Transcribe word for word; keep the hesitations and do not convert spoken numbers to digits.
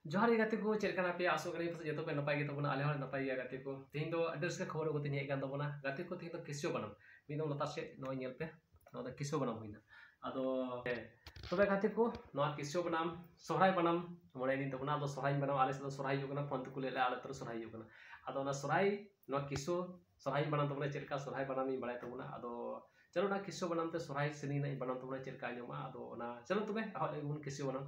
ᱡᱚᱦᱟᱨ ᱜᱮ ᱜᱟᱛᱮ ᱠᱚ, ᱪᱮᱫ ᱞᱮᱠᱟ ᱢᱮᱱᱟᱜ ᱯᱮᱭᱟ? ᱟᱥᱚᱜ ᱠᱟᱹᱱᱟᱹᱧ ᱯᱟᱥᱮᱡ ᱡᱚᱛᱚ ᱯᱮ ᱱᱟᱯᱟᱭ ᱜᱮ ᱛᱟᱵᱚᱱᱟ, ᱟᱞᱮ ᱦᱚᱸ ᱱᱟᱯᱟᱭ ᱜᱮᱭᱟ ᱜᱟᱛᱮ ᱠᱚ᱾ ᱛᱮᱦᱮᱧ ᱫᱚ ᱟᱹᱰᱤ ᱨᱟᱹᱥᱠᱟᱹ ᱠᱷᱚᱵᱚᱨ ᱟᱹᱜᱩ ᱛᱮᱧ ᱦᱮᱡ ᱟᱠᱟᱱ ᱛᱟᱵᱚᱱᱟ ᱜᱟᱛᱮ ᱠᱚ᱾ ᱛᱮᱦᱮᱧ ᱫᱚ ᱠᱤᱥᱟᱹ ᱵᱟᱱᱟᱢ, ᱢᱤᱫ ᱫᱚᱢ ᱞᱟᱛᱟᱨ ᱥᱮᱫ ᱱᱚᱜᱼᱚᱭ ᱧᱮᱞ ᱯᱮ, ᱱᱚᱣᱟ ᱫᱚ ᱠᱤᱥᱟᱹ ᱵᱟᱱᱟᱢ ᱦᱩᱭᱱᱟ᱾ ᱟᱫᱚ ᱦᱮᱸ, ᱛᱚᱵᱮ ᱜᱟᱛᱮ ᱠᱚ, ᱱᱚᱣᱟ ᱠᱤᱥᱟᱹ ᱵᱟᱱᱟᱢ ᱥᱚᱦᱨᱟᱭ ᱵᱟᱱᱟᱢ ᱢᱚᱬᱮ ᱫᱤᱱ ᱛᱟᱵᱚᱱᱟ᱾ ᱟᱫᱚ ᱥᱚᱦᱨᱟᱭ ᱵᱟᱱᱟᱢ ᱟᱞᱮ ᱥᱮᱫ ᱫᱚ ᱥᱚᱦᱨᱟᱭ ᱦᱩᱭᱩᱜ ᱠᱟᱱᱟ, ᱯᱷᱳᱱ ᱛᱮᱠᱚ ᱞᱟᱹᱭ ᱞᱮᱜᱼᱟ ᱟᱞᱮ ᱟᱹᱛᱩ ᱨᱮ ᱥᱚᱦᱨᱟᱭ ᱦᱩᱭᱩᱜ ᱠᱟᱱᱟ᱾ ᱟᱫᱚ ᱚᱱᱟ ᱥᱚᱦᱨᱟᱭ, ᱱᱚᱣᱟ ᱠᱤᱥᱟᱹ ᱥᱚᱦᱨᱟᱭ ᱵᱟᱱᱟᱢ ᱛᱟᱵᱚᱱᱟ, ᱪᱮᱫ ᱞᱮᱠᱟ ᱥᱚᱦᱨᱟᱭ ᱵᱟᱱᱟᱢ ᱤᱧ ᱵᱟᱲᱟᱭ ᱛᱟᱵᱚᱱᱟ᱾ ᱟᱫᱚ ᱪᱚᱞᱚ ᱚᱱᱟ ᱠᱤᱥᱟᱹ ᱵᱟᱱᱟᱢ ᱛᱮ ᱥᱚᱦᱨᱟᱭ ᱥᱮᱨᱮᱧ ᱨᱮᱱᱟᱜ ᱤᱧ ᱵᱟᱱᱟᱢ ᱛᱟᱵᱚᱱᱟ, ᱪᱮᱫ ᱞᱮᱠᱟ ᱟᱸᱡᱚᱢᱚᱜᱼᱟ᱾ ᱟᱫᱚ ᱚᱱᱟ ᱪᱚᱞᱚ ᱛᱚᱵᱮ ᱮᱦᱚᱵ ᱞᱮᱜᱮ ᱵᱚᱱ ᱠᱤᱥᱟᱹ ᱵᱟᱱᱟᱢ᱾